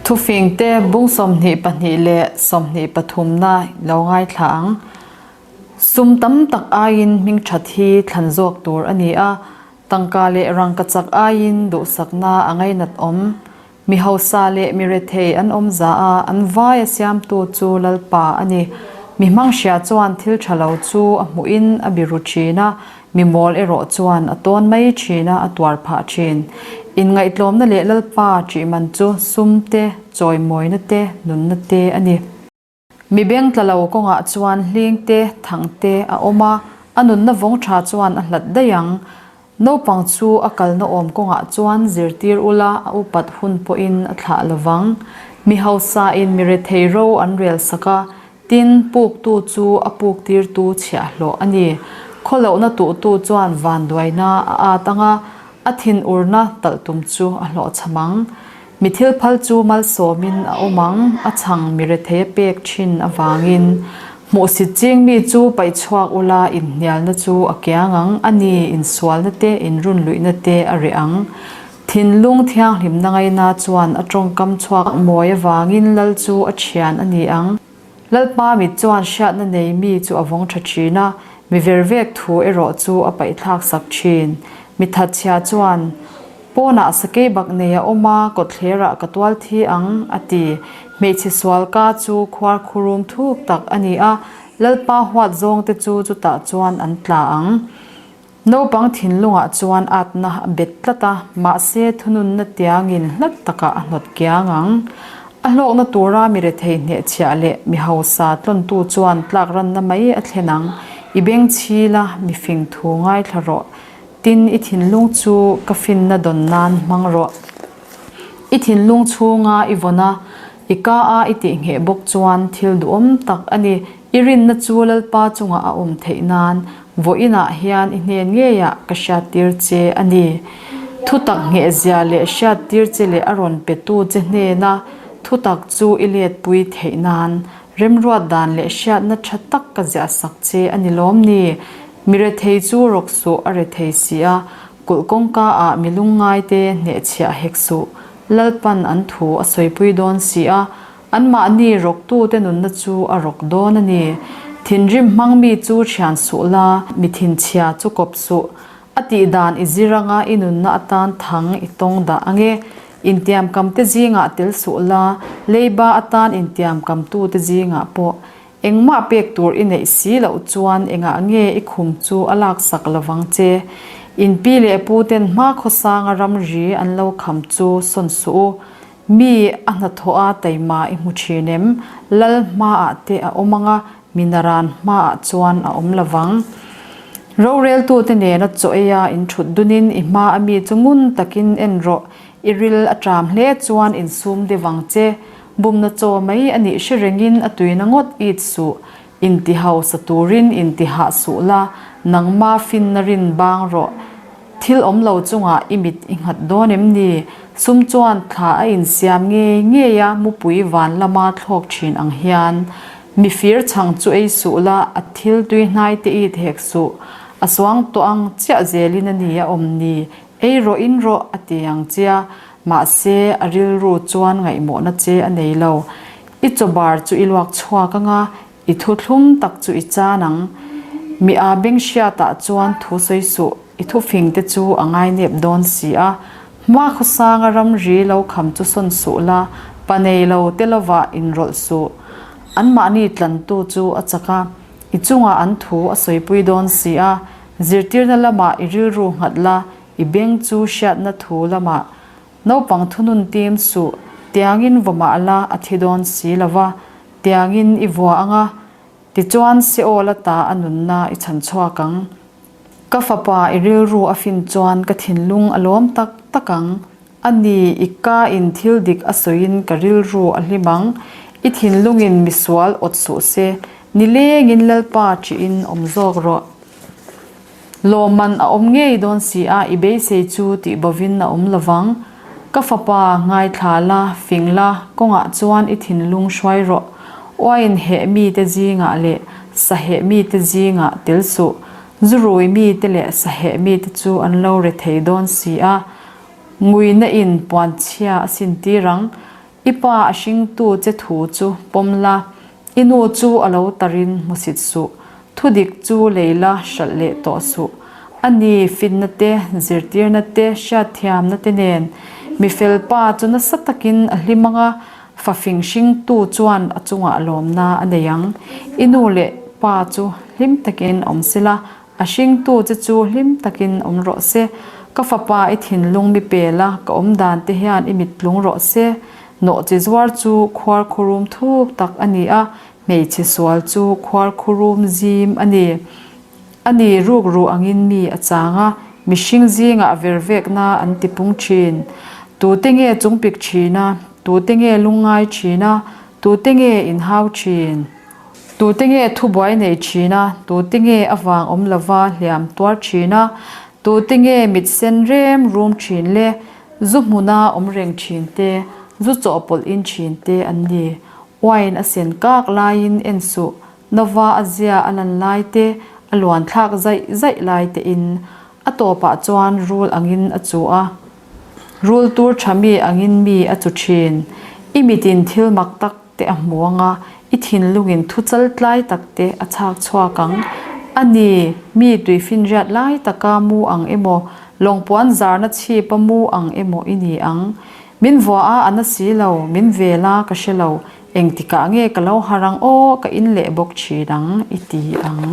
Thufingte bung 22 leh 23na lo ngaithla ang. Sum tam tak aiin hmingthat hi thlan zawk tur a ni a, tangka leh rangkachak aiin duhsakna a ngainat awm. Mi hausa leh mi rethei an awm za a, an vai a siamtu chu Lalpa a ni. Mi hmanghria chuan thil tha lo chu a hmuhin a biru thin a, mi mawl erawh chuan a tawn mai thin a, a tuar phah thin. Inngaihtlawmna leh Lalpa ṭih man chu sum te, chawimawina te, nunna te a ni. Mi beng tla lo kawngah chuan hling te, thang te a awm a, a nunna vawng tha chuan a hlat daih ang. Naupang chu a kalna awm kawngah chuan zirtir ula a upat hun pawhin a thlah lo vang. Mi hausain mi rethei ro an rel sak a, tin, puktu chu a puktirtu chhiahhlawh a ni. Khawlohna tuhtu chuan vanduaina a at ang a, a thinurna talh tum chu a hlawhchham ang. Mi thil phal chu malsawmin a awm ang, a chhang mi rethei a pek thin avangin. Hmuhsit ching mi chu paih chhuak ula inhnialna chu a kiang ang, a ni, insualna te, inrunluihna te a reh ang. Thinlung thianghlimna ngaina chuan a tawngkam chhuak mawi avangin lal chu a thian a ni ang. Lalpa mit chuan hriatna nei mi chu a vawng tha thin a, mi vervek thu erawh chu a paihthlak sak thin. Mi thatchhia chuan, Pawnah sakei bak nei a awm a, kawtthlerah ka tual thi ang, a ti. Hmeichhe sual ka chu khuar khurum thuk tak a ni a, Lalpa huat zawngte chu chutah chuan an tla ang. Naupang thinlungah chuan atna a bet tlat a, mahse thununna tiangin hlat takah a hnawt kiang ang. A hlawkna tura mi rethei hnehchhiah leh mi hausa tlawntu chuan tlakranna mai a thlen ang. I beng chhil a, mi fing thu ngaithla rawh. Tin, i thinlung chu ka finna dawn nan hmang rawh. I thinlung chhunga i vawn a, i ka a i tihngheh bawk chuan thil duhawm tak a ni. I rinna chu Lalpa chungah a awm theih nan vawiinah hian i hnen ngeiah ka hriattir che a ni. Thutak nghehzia leh hriattir che leh a rawn petu che hnena thutak chu i letpui theih nan remruat dan leh hriatna tha tak ka ziahsak che a ni lawm ni? Mi rethei chu rawk suh a rethei si a, kulh kawngka ah mi lungngaite hnehchhiah hek suh. Lalpan an thu a sawipui dawn si a, Anmahni rawktute nunna chu a rawk dawn a ni. Thinrim hmang mi chu thian suh la, mi thinchhia chu kawp suh. A tih dan i zir anga i nunna atan thang i tawng dah ang e. Intiamkamte zingah tel suh la, leiba atan intiamkamtute zingah pawh engmah pek tur i neih si loh chuan engah nge i khum chu a laksak lovang che. In pi leh puten hma khawsanga ramri an lo kham chu sawn suh u. Mi a hnathawh a taima i hmu thin em? Lal hmaah te a awm ang a, mi naran hmaah chuan a awm lo vang. Roreltute nena chaw eia inthut dunin i hma a mi chu ngun takin en rawh, i ril a ṭam hle chuan insum deuh ang che. Bumna chaw mai a nih hre rengin a tuina ngawt it suh, inti hausa turin inti hah suh la, nangma finna rin bang rawh. Thil awm lo chungah i mit i nghat dawn em ni? Sum chuan thla a insiam ngei ngei a, mupui van lama thlawk thin ang hian. Mi fir chhang chu ei suh la, a thil tui hnai te i thek suh. A suang tawh ang chiah zelin a ni a awm ni, ei rawh in rawh a ti ang chia, mahse a rilru chuan ngaihmawhna che a nei lo. I chaw bar chu i luak chhuak ang a, I thu thlum tak chu i chan ang. Mi aa beng hriatah chuan thu sawi suh, i thufing te chu a ngainep dawn si a. Hma khawsanga ramri lo kham chu sawn suh la, pa nei lo te lovah inrawlh suh. Anmahni tlantu chu a chak a, i chungah an thu a sawipui dawn si a. Zirtirna lamah i rilru nghat la, i beng chu hriatna thu lamah naupang thunun tim suh, tiangin vaw mah la a thi dawn si lo va. Tiangin i vua ang a, tichuan Seol ata a nunna i chhan chhuak ang. Ka fapa i rilru a fin chuan ka thinlung a lawm tak tak ang. A ni, i ka in thil dik a sawiin ka rilru a hlim ang. I thinlungin misual awt suh se, nilengin Lalpa ṭihin awm zawk rawh. Lawmman a awm ngei dawn si a, i beisei chu tih bovin a awm lovang. Ka fapa, ngaithla la, fing la, kawngah chuan i thinlung hruai rawh. Uain heh mite zingah leh saheh mite zingah tel suh. Zurui mite leh saheh mite chu an lo re thei dawn si a, nguina in puanchhia a sintir ang. I pa a hringtu che thu chu pawm la, i nu chu a lo tarin hmusit suh. Thudik chu lei la hralh leh tawh suh. A ni, finna te, zirtirna te, hriatthiamna te nen mi fel pa chu nasa takin a hlim ang a, fa fing hringtu chuan a chungah lawmna a nei ang. I nu leh pa chu hlim takin awm sela, A hringtu che chu hlim takin awm rawh se. Ka fapa i thinlung mi pel a, ka awm dan te hian i mit tlung rawh se. Nawh chi zuar chu khuar khurum thuk tak a ni a, hmeichhe sual chu khuar khurum zim a ni. A ni ruk ruh angin mi a chang a, mihring zingah vervekna an ti pung thin. Tute nge chungpik thin a, tute nge lungngai thin a, tute nge inhau thin? Tute nge thubuai nei thin a, tute nge a vang awm lova hliam tuar thin a, tute nge mit sen rem rum thin le zu hmuna awm reng thin te, zu chawhpawlh in thin te an ni. Wine a sen kak laiin en suh, nova a zia a lan lai te, a luan thlak zaih zaih lai te in a tawpah chuan rul angin a chu a. Rul tur tha mi angin mi a chu thin. I mitin thil mak tak te a hmu ang a, i thinlungin thu chal tlai tak te a chhak chhuak ang. A ni, mi tuifinriat lai taka mu ang emaw, lawngpuan zarna chhipa mu ang emaw i ni ang. Min vua a, a na si lo, min vel a, ka hre lo, engtikah nge ka lo har ang aw, ka in leh bawk thin ang, i ti ang.